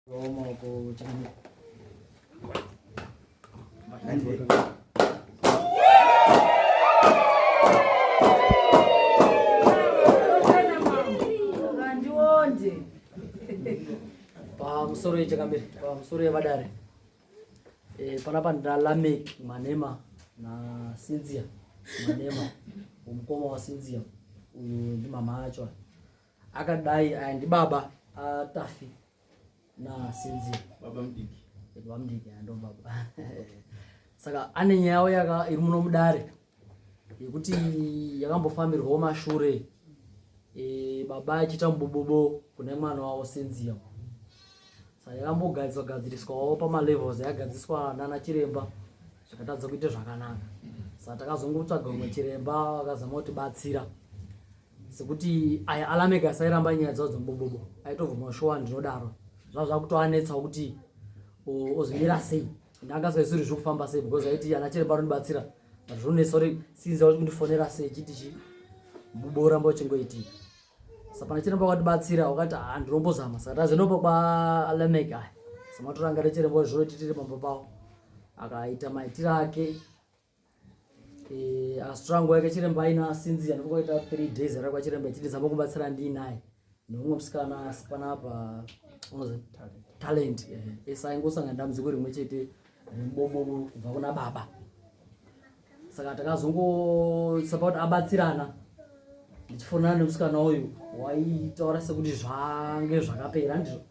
Maoko chakamira. Pamusoro yechakamira, pamusoro yevadare. Eh, panapa ndina Lamek Manema na Cynthia Manema, mukoma wa Cynthia uyu ndimama acho. Akadai aya ndibaba aTafi naSinzi. Baba mudiki. Baba mudiki ndo baba. Saka ane nyaya yaka iri muno mudare yekuti yakambofambirwawo mashure e, baba achiita mubobobo kune mwana wavo Sinzia. Saka yakambogadziswa gadziriswawo pamalevels yagadziriswa nana chiremba zvakatadza kuita zvakanaka. Saka takazongotsvaga umwe chiremba akazama kutibatsira sekuti aya alameka asairamba nyaya dzao dzemubobobo aitobvuma shuwa ndinodaro zvava zvakutoanetsawo kuti ozvimira sei ndanga asingaisuri zviri kufamba sei because aiti ana chiremba anondibatsira but zvinonetsa kuti sinzi wacho kundifonera sei chiti chi mubobo uramba uchingoitika sa pana chiremba wakatibatsira wakati ah ndinombozama saka tazonopa kwaalamek aya samatoranga rechiremba zvinoititire pamba pawo akaita maitiro ake Eh, asitora nguva yake chiremba aina asinzia ndokuita 3 days ari kwachiremba achiti zama kubatsira ndiinaye neumwe musikana asi panapa unozi talent eh, ese aingosangana dambudziko rimwe chete remubobobo kubva kuna baba saka takazongosapa kuti abatsirana ndichifonana nemusikana uyu waitaura sekuti zvange zvakapera ndizvo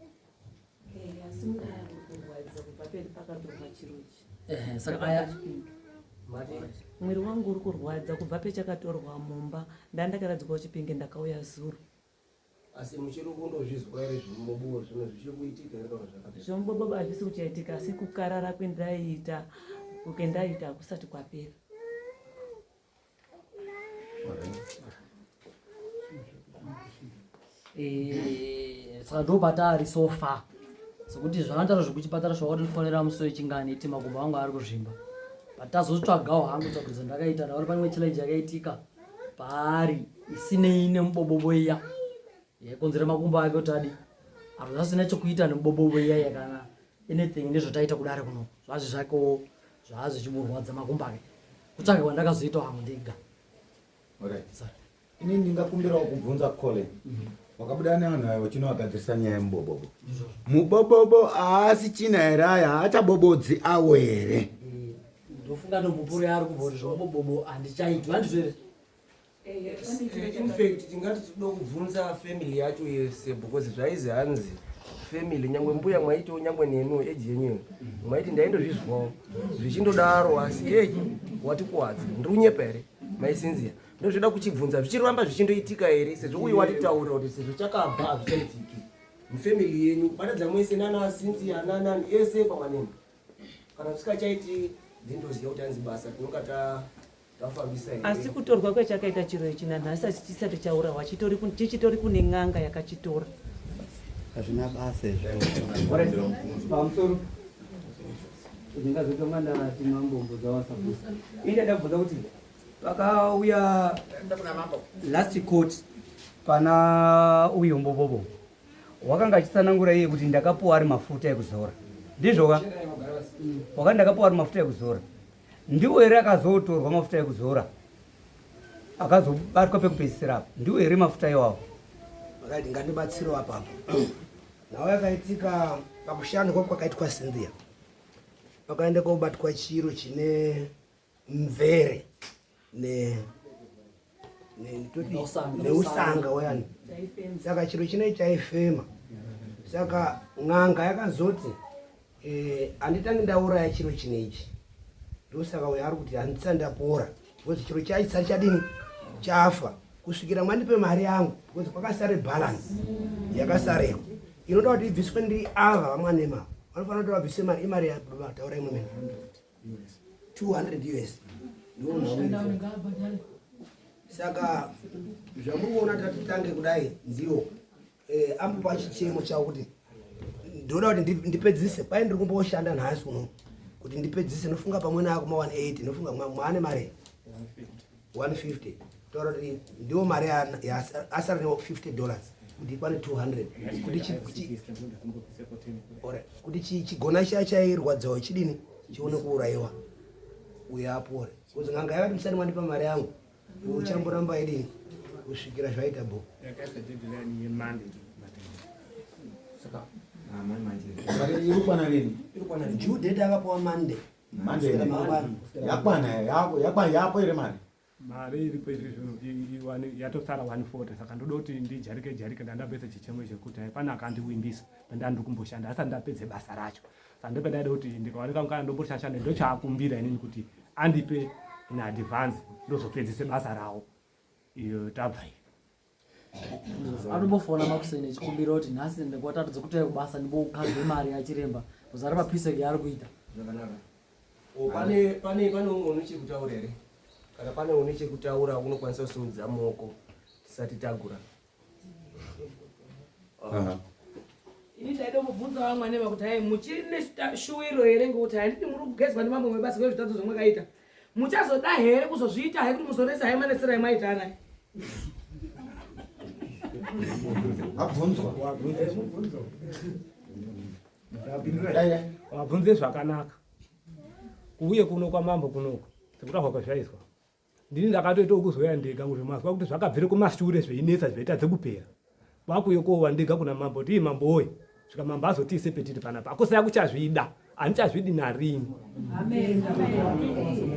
Eh, saka aya mwiri wangu uri kurwadza kubva pechakatorwa mumba ndandakaradzikwa kuchipinge ndakauya zuro asi muchiri kundozvizwa here zvemubobo zvino zvichiri kuitika here kana zvakapera zvemubobobo hazvisi kuchaitika asi kukarara kwendaiita kwendaita hakusati kwapera Eh, saka ndo patari so far sekuti zvakandaro zvekuchipatara zvakatifonera musi wechingani iti makumbo angu ari kuzvimba but tazotsvagawo hangu tsvagurudzo ndakaita ndaona pane imwe challenge yakaitika paari isinei nemubobobo iya yaikonzera makumbo ake kuti adi apo zvasina chekuita nemubobobo iya iya kana anything nezvataita kudare kuno zvazvi zvakewo zvaazvichimurwadza makumbo ake kutsvaga kwandakazoitawo hangu ndega. Ini ndingakumbirawo kubvunza Colin. Wakabuda nevanhu ava uchinovagadzirisa nyaya yemubobobo. Mubobobo haasi china here aya haachabobodzi awo here? Eh, ndofunga ndomupuro yaari kubva kuti zvemubobobo handichaitwi handizvo here? Infact tingati tinoda kubvunza family yacho yese because zvaizi hanzi family nyangwe mbuya mwaitiwo nyangwe nemiwo eji yenyu mwaiti ndaindozvizwawo zvichindodaro asi eji watikuwadza ndiri kunyepa here maisinzia ndozvida kuchibvunza zvichiramba zvichindoitika here sezvo uyu watitaurira kuti sezvo chakabva hazvichaitiki mufamily yenyu kubatadza mwese nana sinzia nanani ese pamwanini kana zvisikachaiti ndindoziva kuti hanzi basa tinonga ta Asi kutorwa kwechakaita chiro ichi nanhasi asi chisati chaurawa chichitori kune n'anga yakachitora. Hazvina basa izvo. Pamusoro ndingazotonga ndati mambo mbudza wasabusa. Ini ndada kubvunza kuti pakauya last court pana uyu mbobobo wakanga achitsanangura iye kuti ndakapuwa ari mafuta ekuzora ndizvoka wakati ndakapuwa ari mafuta ekuzora Ndiwo here akazotorwa mafuta ekuzora akazobatwa pekupedzisira apa? Ndiwo here mafuta iwawo? Right, ngandibatsirewo apapo. Nhau yakaitika pakushandwa kwakaitwa Cynthia. Pakaenda kobatwa chiro chine mvere ne neusanga wayani saka chiro chinei chaifema saka n'anga yakazoti eh, handitangi ndauraya chiro chineichi ndosaka uyo ari kuti handisati ndapora because chiro chacho chisati chadini chafa kusvikira mwandipe mari yangu because kwakasare balance yakasareko inoda kuti ibviswe ndi ava vamwanema vanofanira kuti vabvise mari imari yababa taura imwe mene 200 us saka zvamuri kuona tatitange kudai ndiwo eh, ambopa chichemo chavo kuti ndoda kuti ndipedzise kwai ndiri kumboshanda nhasi uno kuti ndipedzise ndofunga pamwe naako ma 180 ndofunga mwaane mari 150 taura kuti ndiwo mari asara ne 50 dollars. kuti ikwane 200 kuti kuti chigona chiya chairwadzawo chidini chione kuurayiwa uyo apore bcause n'anga yakati musati mwandipa mari yangu uchamboramba idini kusvikira zvaita bo due date akapiwa monday yakwana yapo here mari mari iripo izvizvi yatosara 140 saka ndoda kuti ndijarike jarike ndandapedza chichemo chekuti hapana akandiwimbisa pandandiri kumboshanda asati ndapedze basa racho saka ndopandaida kuti ndikawanika mukana ndomboshashanda ndochaakumbira inini kuti andipe in advance ndozopedzise basa rawo iyo tabva iyi anombofona makuseni echikumbira kuti nhasi ndikuatatidza kuti kubasa ndimboukadze mari yachiremba kuzara papiseki yaari kuita zvakanaka O, pane pane pane umwe une chekutaura here kana pane une chekutaura unokwanisa kusimudza maoko tisati tagura Ini ndaida kubvunza vamwene vakuti hai muchiri neshuwiro here ngekuti handiti muri kugezwa nemamwe mebasa kwezvitadzo zvamwakaita muchazoda here kuzozviita hai kuti muzonetsa hai manesera emaita anai Abvunzwa. Wabvunze zvakanaka. Kuuye kuno kwamambo kunoku sekutaurwa kwazvaizwa. Ndini ndakatoita kuzouya ndega kuti mazwa kuti zvakabvire kumashure zveinetsa zvaitadze kupera. Kwakuye kowa ndega kuna mambo kuti mambo woye. Svika mambo azotiise petiri panapa. Akusaya kuchazvida. Handichazvidi narini. Amen.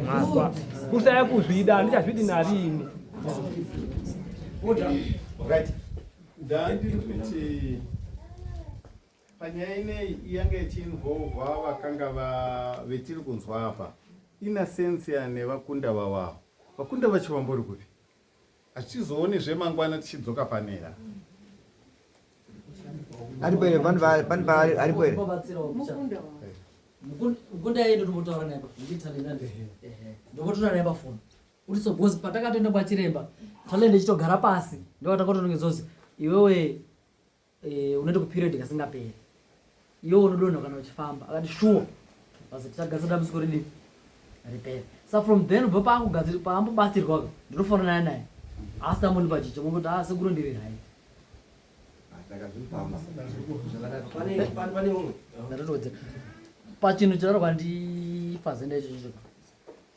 Mazwa. Kusaya kuzvida handichazvidi narini. Order. Right. Ndandiri kuti panyaya ineyi yanga ichiinvolva vakanga vetiri kunzwa apa ina sensia nevakunda vawavo vakunda vacho vambori kupi hatichizooni zvemangwana tichidzoka panera aripo here pane aripo here mukunda yeye ndotombotaura naye pafoni ndombotaura naye pafoni kuti so because patakatoenda kwachiremba talent ichitogara pasi ndopatakatonongedzozi iwewe eh, unoenda kuperiod kasingaperi iwe unodonha kana uchifamba akati shuwa basi tichagadzira dambudziko ridini ripere sa from then ubva paakugadzira paambobatsirwa ka ndinofanana naye asi tambondipa chicho mokuti a sekuru ndiri hai Pane umwe ndatotowedzera pachinhu chataurwa ndifazenda icho chicho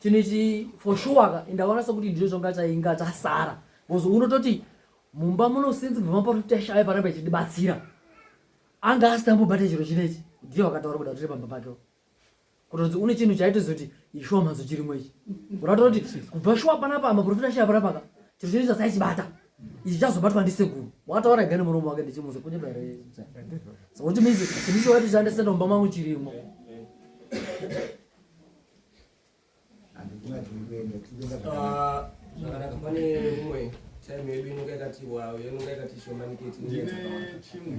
chinhu ichi for sure ka indaona sekuti ndicho chonga chainga chasara because unototi mumba muno since kubva maprofita eshaya paramba ichitibatsira anga asina ambobata chiro chinechi ndiye wakataura kuda tiri pamba pake kutoti une chinhu chaitozoti ishuwa mhadzo chirimo ichi kuratira kuti kubva shuwa panapa maprofita eshaya panapa ka chiro chinechi asaichibata ichi chazobatwa ndisekuru wakataura ega nemuromo wake ndichimuza kunyepa here saka kuti mizi chinhu icho waiti chandisenda mumba mangu chirimo Ah, zvakanaka pane umwe time yedu inonga yakati wayo inonga yakati shomaniketi ndine chimwe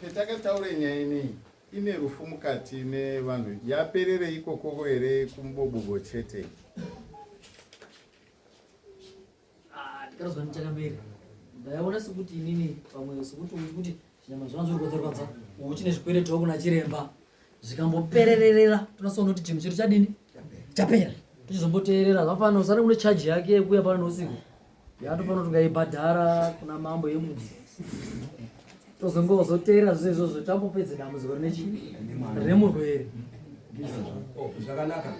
petakataura nyaya ineyi ine rufu mukati nevanhu yaperere ikokoko here kumubobobo chete Ah, ndikarozwa ndichakamberi ndaiona sekuti inini pamwe sekuti kuti zvinyama zvangu zviri kurwadza uchine zvikweretawo kuna chiremba zvikambopererera tonasoona kuti chinhu chedu chadini chapera tichizomboteerera zvafanira usati une chaji yake yekuuya pano neusiku yatofanira kuti ungaibhadhara kuna mambo yemudzi tozongozoteerera zvese izvozvo tambopedza dambudziko rinechi rine murwere Oh, zvakanaka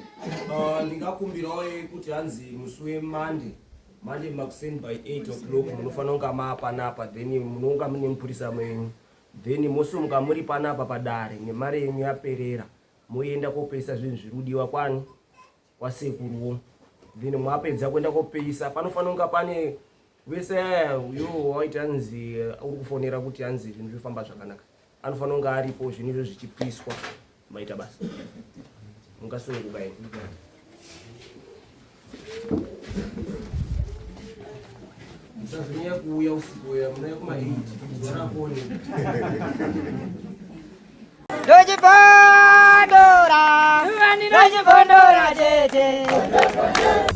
Ah, ndingakumbirawo kuti hanzi musi wemande mande makuseni by 8 o'clock munofanira kunga maapanapa then munonga mune mupurisa menyu then mosimuka muri panapa padare nemari yenyu yaperera moenda kopesa zvinhu zviri kudiwa kwani kwasekuruwo then mwapedza kuenda kopesa panofanira kunga pane vese aya uyo waiti hanzi uri kufonera kuti hanzi zvinhu zvifamba zvakanaka anofanira kunge aripo zvinhu izvo zvichipiswa maita basa mungasununguka ini musazonyanya kuuya usiku uya munouya kuma 8 zuva rakoni Ndochibondora, ndochibondora chete.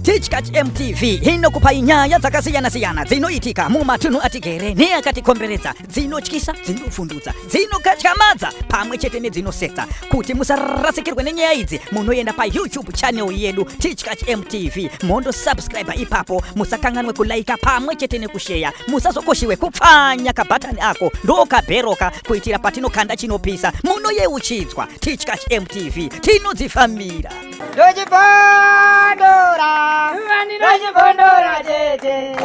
Tichkach MTV inokupai nyaya dzakasiyana-siyana dzinoitika mumatunhu atigere neakatikomberedza, dzinotyisa, dzinovhundutsa, dzinokatyamadza pamwe chete nedzinosetsa. Kuti musarasikirwe nenyaya idzi, munoenda paYouTube channel yedu Tichkach MTV mondosubscribe ipapo. Musakanganwe kulaika pamwe chete nekusheya. Musazokoshiwe kupfanya kabhatani ako ndokabheroka kuitira patinokanda chinopisa munoyeuchidzwa. Tichkach MTV tinodzifambira. Ndochibondora, ndochibondora tete.